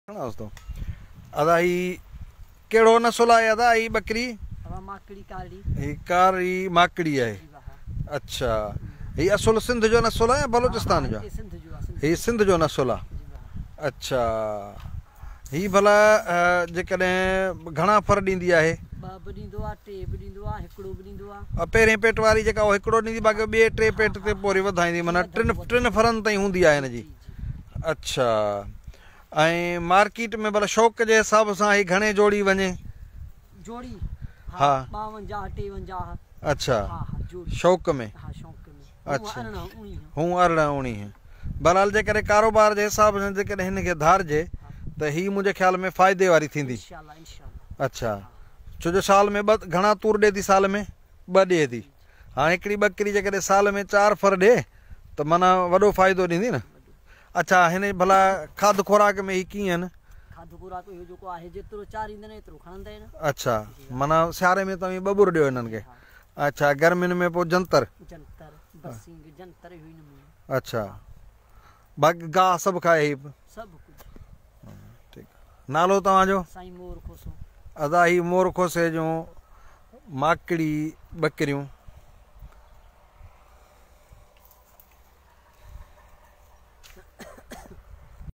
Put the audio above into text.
دوستو ادا هي ڪهڙو نسل آهي ادا هي ٻڪري؟ ادا ماڪڙي ڪارڙي. هي ڪاري ماڪڙي آهي. اڇا هي اصل سنڌ جو نسل آهي يا بلوچستان جو؟ هي سنڌ جو نسل آهي. اڇا هي ڀلا جيڪڏهن گهڻا ڦر ڏيندي آهي؟ ٻه به ڏيندو آهي، ٽي به ڏيندو آهي، هڪڙو به ڏيندو آهي. پهرين پيٽ واري جيڪا اهو هڪڙو ڏيندي باقي ٻئي ٽي پيٽ تي پوء وري وڌائيندي معنيٰ ٽن ٽن ڦرن تائين هوندي آهي هن جي. اڇا ۽ مارڪيٽ ۾ ڀلا شوق جي حساب سان هي گهڻي جوڙي وڃي؟ جوڙي ها 52 53. اڇا ها ها جوڙي شوق ۾. ها شوق ۾. اڇا 18 19. هون 18 19. بهرحال جيڪڏهن ڪاروبار جي حساب سان جيڪڏهن هن کي ڌارجي ته هي منهنجي خيال ۾ فائدي واري ٿيندي. انشاء الله انشاء الله. اڇا ڇو جو سال ۾ ٻه گهڻا تور ڏي ٿي سال ۾ ٻه ڏي ٿي. هاڻي هڪڙي ٻڪري جيڪڏهن سال ۾ 4 ڦر ڏي ته معنيٰ وڏو فائدو ڏيندي نه. اڇا هن ڀلا کاڌ خوراڪ ۾ هي ڪيئن آهن؟ کاڌ خوراڪ اهو جيڪو آهي جيترو چاريندا آهن ايترو کڻندا آهن. اڇا معنيٰ سياري ۾ توهين ٻٻر ڏيو هنن کي. اڇا گرمين ۾ پوء جنتر. جنتر برسينگ جنتر اهو ئي نمونو. اڇا باقي گاهه سڀ کائي هي. سڀ ڪجهه. ٺيڪ نالو توهان جو؟ سائين مور کوسو. ادا هي مور کوسي جون ماڪڙي ٻڪريون.